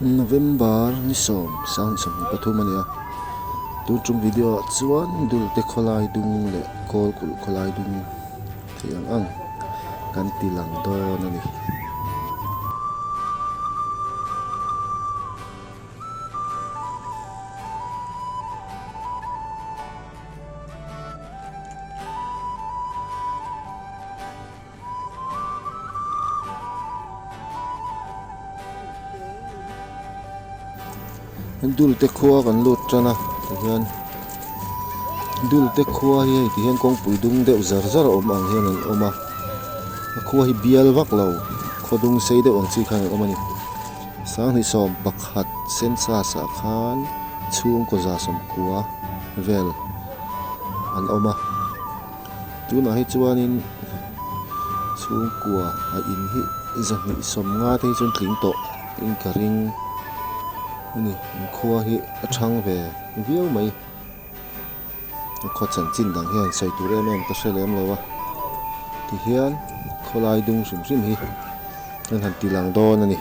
November ni sawm sang 23 a ni a tun tum video ah chuan dulte khawlai dung leh kawl kulh khawlai dung theih ang ang kan ti lang dawn a ni. Dulte khua kan lut tan a tihian Dulte khua hi hei tihian kawngpui dung deuh zar zar a awm ang hian an awm a a khua hi bial vak lo khaw dung sei deuh ang chi khan an awm a ni sanghnih sawm pakhat census ah khan chhungkaw za sawmkua vel an awm a. Tunah hi chuanin chhungkua a in hi zahnih sawmnga te hi chuan tling tawh in ka ring a ni an khua hi a thang ve viau mai a khaw chanchin dang hian sawi tur em em ka hre lem lo a tihian khawlai dung hrim hrim hi an han ti lang dawn a ni.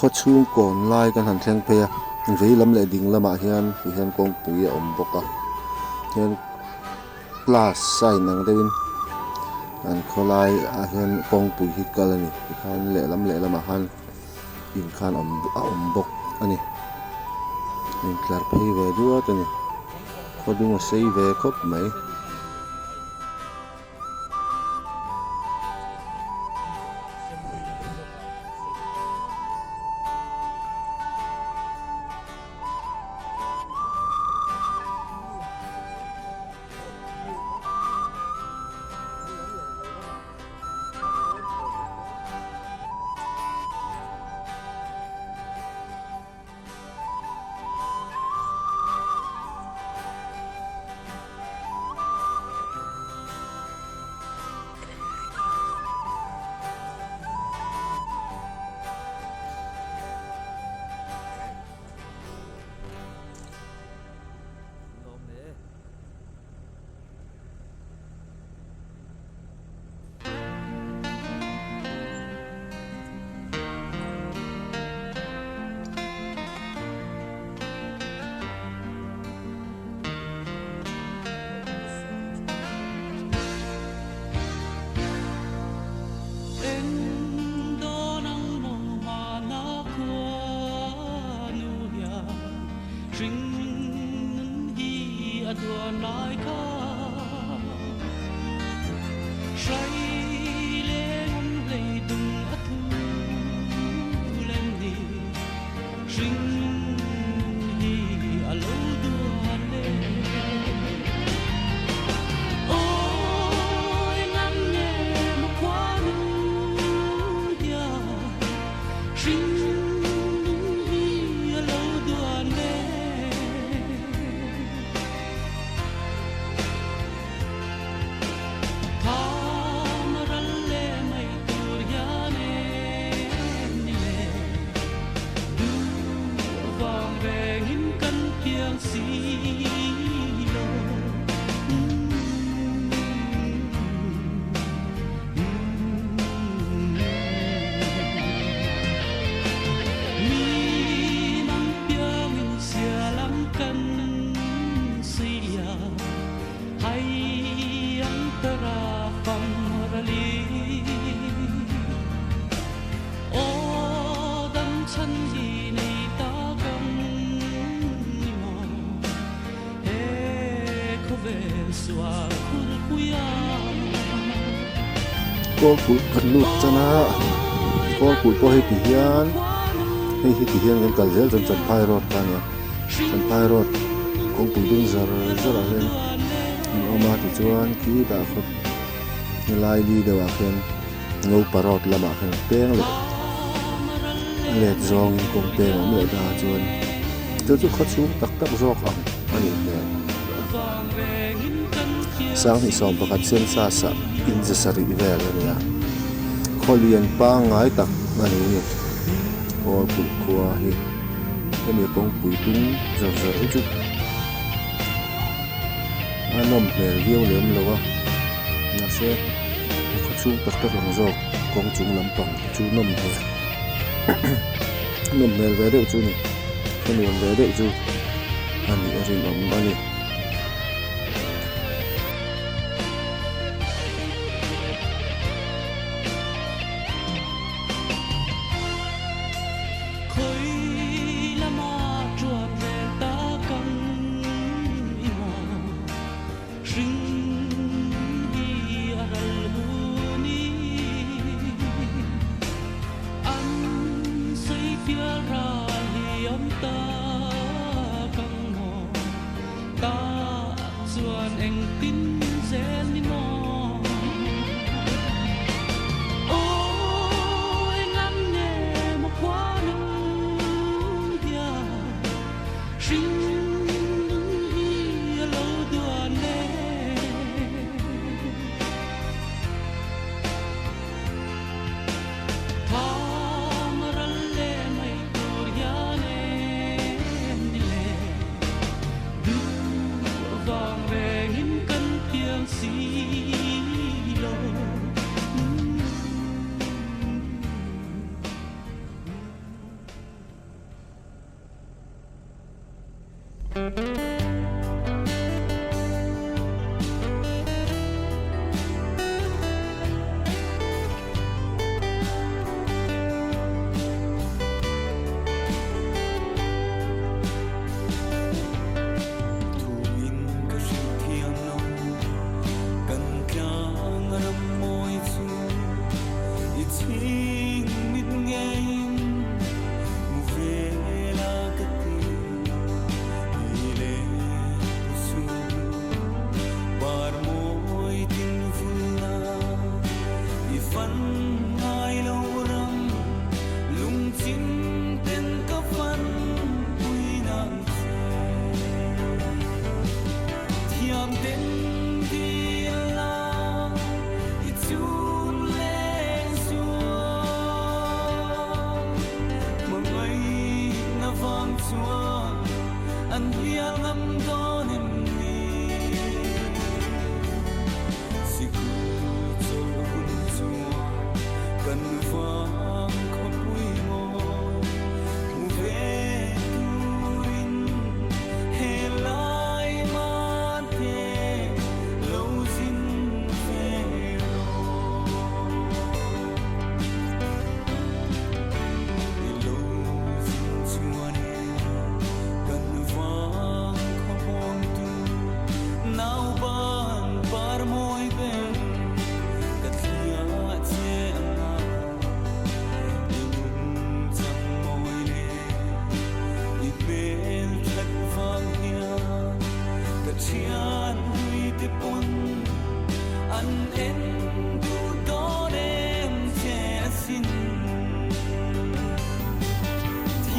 Khaw chhung kawn lai kan han thleng phei a vei lam leh ding lamah hian ti hian kawngpui a awm bawk a hian plus sign ang deuhin an khawlai ah hian kawngpui hi kal a ni tikhan lehlam lehlamah khan in khan a awm bawk a ni intlar phei ve duat a ni khaw dung a sei ve khawp mai. Kawlkulh kan lut tan a kawlkulh pawh hei ti hian hei hi ti hian kan kal zel chuan champhai road kha a nia champhai road kawngpui ding zar zar ah hian an awm a tichuan khitah khaw helai li deuh ah khian Ngopa road lamah khian peng leh a let zawngin kawng peng a awm leh ta chuan chu chu khaw chhung tak tak zawk ang a nih hmel. Sanghnih 11 census ah inze sarih vel a ni a, khaw lian pangngai tak a ni ni. Kawlkulh khua hi hemi kawngpui tung zar zar hi chu a nawm hmel viau lem lo a, mahse khaw chhung tak tak ang zawk kawng chung lampang hi chu nawm hmel nawm hmel ve deuh chu a ni, khaw nuam ve deuh chu a nih a rinawm a ni.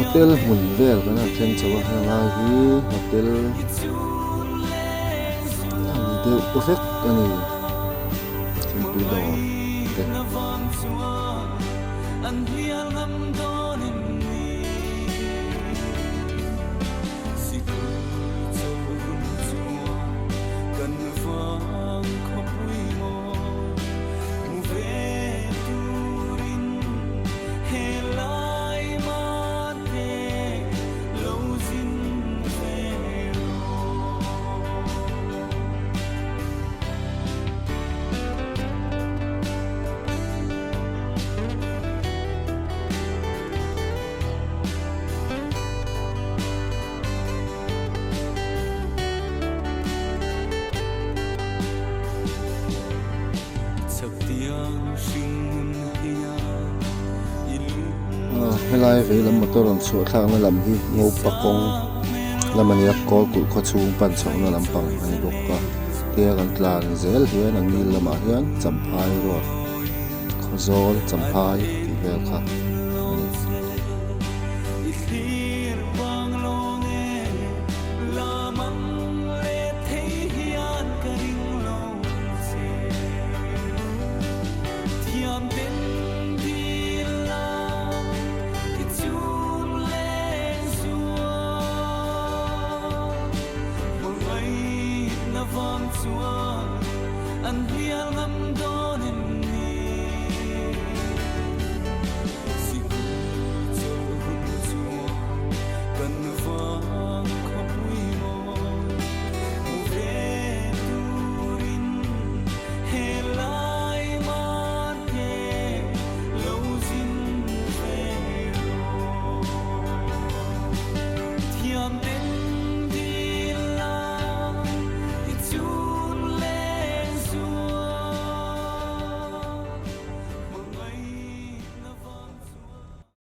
Hotel hmun vel kan han thleng chho a helai hi hotel a ni deuh vek a ni thingpui dawr te. Helai veilam motor rawn chhuah thlakna lam hi Ngopa kawng lam a ni a, Kawlkulh khaw chhung pan chhohna lampang a ni bawk a. Tia kan tlan zel hian a ngil lamah hian Champhai road Khawzawl Champhai tih vel kha a ni.